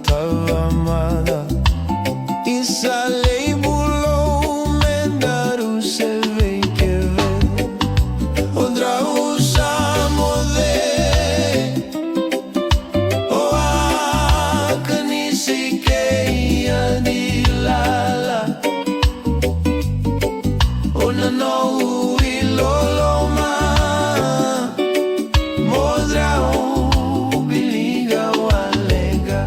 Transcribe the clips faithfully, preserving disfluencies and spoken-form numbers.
Tavamada, isa lei bulou me daru se vei keve. O drau sa moce, o a kanisi kei a dilala. O na nou iloloma, mo drau biliga wale ga.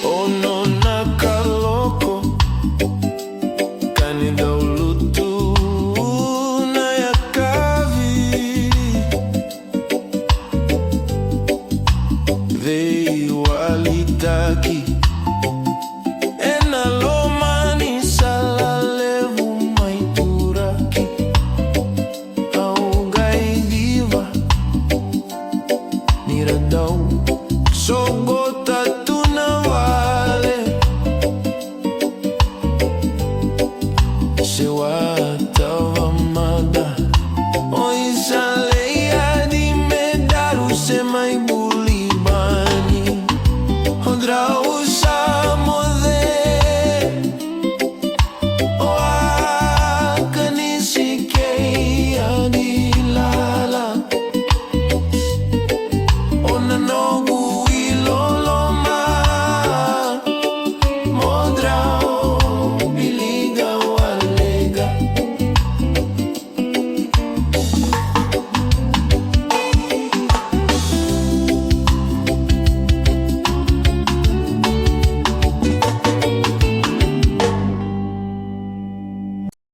O nona kaloko ka ni dau lutu na yakavi. Veiwalitaki ena loma ni sala levu mai Turaki. Au qai diva ni ra dau sogota tu na vale. Se wa